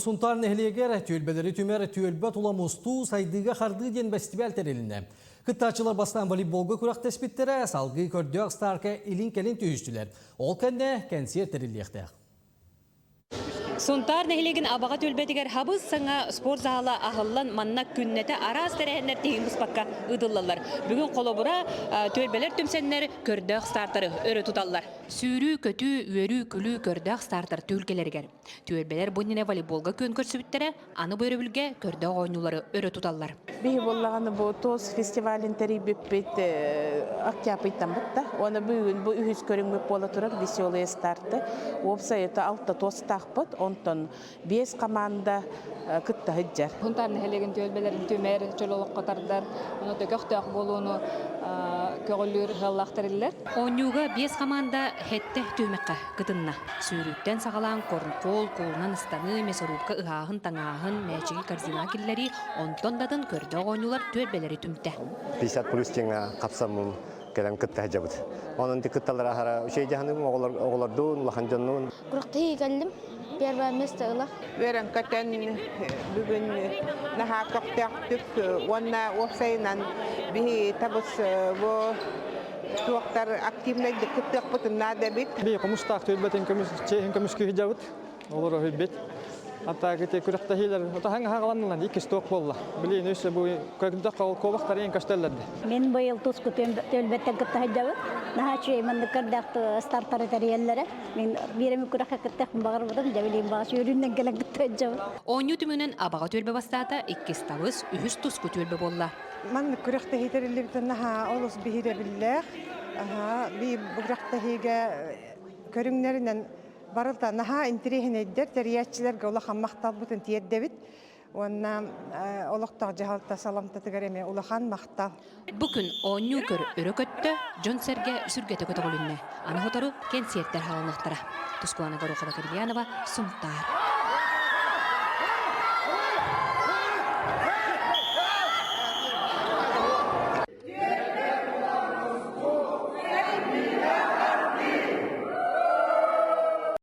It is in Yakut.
Сунтаар нэһилиэгэр түөлбэлэри түмэр түөлбэ тула мустуу, сайдыыга хардыы диэн бэстибээл тэрилиннэ. Кыттааччылар бастаан волейболга күрэхтэспиттэрэ, салгыы көрдөөх старка илин-кэлин түһүстүлэр. Ол кэннэ кэнсиэр тэриллиэхтээх. Сунтаар нэһилиэгин Абаҕа түөлбэтигэр хабыс саҥа спорт заала аһыллан манна күннэтэ араас тэрээһиннэр тиһигин быспакка ыытыллаллар. Бүгүн холобура түөлбэлэр түмсэннэр көрдөөх стартары өрө туталлар. Сүүрүү-көтүү, үөрүү-күлүү көрдөөх стартар түһүлгэлэригэр. Түөлбэлэр бу иннинэ волейболга күөн көрсүбүттэрэ, аны бу өрөбүлгэ көрдөөх оонньуулары өрө туталлар. Биһи буоллаҕына бу ТОС фестивалын тэрийбиппит октябрьтан бытта. Уонна бүгүн бу үһүс көрүҥмүт буола турар «Веселые старты». Уопсайыта алта ТОСтаахпыт, онтон биэс команда кытта сылдьар. Сунтаар нэһилиэгин түөлбэлэрин түмэр, чөл олоххо тардар, ону көхтөөх буолууну көҕүлүүр ыаллаах тэриллэр. Оонньууга биэс хамаанда сэттэ түһүмэххэ кытынна. Сүүрүүттэн саҕалаан корнкол, куулунан ыстаныы, мясорубка ыһааһын-таҥааһын, мээчиги корзинаҕа киллэрии, онтон да атын көрдөөх оонньуулар түөлбэлэри түмтэ. 50 плюс диэҥҥэ хапсаммын кэлэн кытта сылдьабыт. Онон ити кытталлар аһара үчүгэй дьаһаным оҕолордуун, улахан дьоннуун. Күрэхтэһии кэллим. Первое место ыла. Үөрэн-көтөн бүгүн наһаа көхтөөхтүк уонна уопсайынан биһи табыс бу туохтар активнайдык кыттыахпытын наада эбит. Би хомустаах түөлбэтин көмүс чиэһин көмүскүү сылдьабыт. Олоро хүлбит. Аттаакы те күрэхтэһиилэр отаһаҥ аһаҕаланнылар иккис туох буолла. Билиин өссө бу көрдөх куобахтар ең көстөллөрдө. Мин быйыл туску түөлбэттэн кытта сылдьабыт. Наһаа үчүгэй маннык көрдөөх стартары тэрийэллэрэ. Мин биир эмит күрэххэ кыттыахпын баҕарбытым, дьэ билигин баҕас үөрүүнэн кэлэн кытта сылдьабын. Оонньуу түмүгүнэн Абаҕа түөлбэ бастаата, иккис табыс, үһүс туску түөлбэ буолла. Маннык күрэхтэһии тэриллибитэ наһаа олус биһирэбиллээх. Аһаа, биир бу күрэхтэһиигэ көрүҥнэринэн барыта наһаа интэриэһинэйдэр, тэрийээччилэргэ улахан махталбытын тиэрдэбит. Уонна олохтоох дьаһалта саламтатыгар эмиэ улахан махтал. Бу күн оонньуу көр өрө көттө, дьон-сэргэ сүргэтэ көтөҕүлүннэ. Аны сотору кэнсиэртэр хаалыныахтара. Тускулана Горохова-Кирильянова, Сунтаар.